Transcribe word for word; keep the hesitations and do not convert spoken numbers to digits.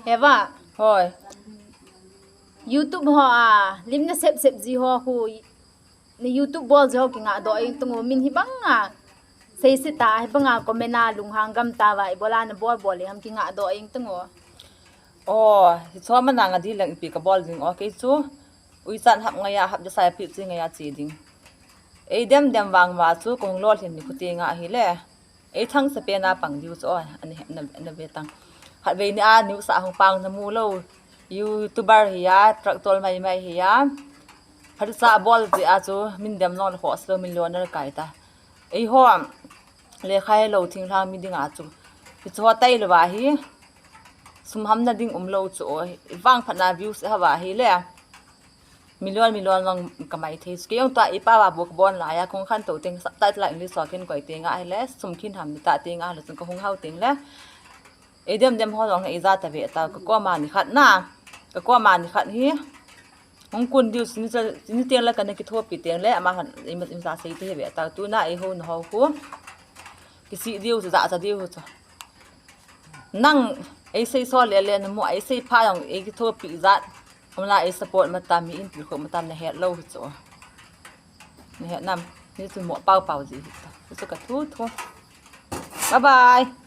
Heva. Hoi. YouTube ho a, lim nasep sep ji ho khu, na YouTube bol ji ho kingah doh ing tung u, min hibang a seise ta, hibang a comment a lunghang gam ta va, ibola nabol bol le ham kingah doh ing tung u. O, hiche a manang a di leng ipi kabol ding o, kei chu uichat hap ngai a, hap jasa a pit chi ngai a che ding. Ei dem dem vang va chu kong lolhin ni khu ti nga ahile. Ei thangsa pen a pang diu chu o, ani na, na ve tang. Khatvei ni a news a hung pang namu lou YouTuber hi a, tractor mai mai hi a, phatcha bol ji a chu min dem jong le khoh lou, min lona kai ta. Eiho lekha helou thinglhang mi dinga chu, hiche ho tailou va hi sum hamna ding umlou chu o, vangphatna views ihava hile million million jong kamai thei chu. Kei jong tua ipa va bu kabon lai a, kong khantou teng, subtitle English ho kin koi teng ahile, sum khin ham ni ta teng ahile chun kahung hao teng le, ei dem dem ho jong eija ta ve ta, kakoma ni khat na, kakoma ni khat hi hung kun diu, chini teng le kana kithopi teng le, ama khan ima, ima sei te hi ve ta, tuna eiho na ho khu kisih diu chu, ja cha diu chu. Nang ei sei so le le namu, ei sei pha jong ei kithopi jat, umla ei support ma tam, mi in pi khu ma tam, nahet lou hi chu. Nahet nam, ni chu mo pau pau ji hi ta. Chu ka thu thu. Bye bye.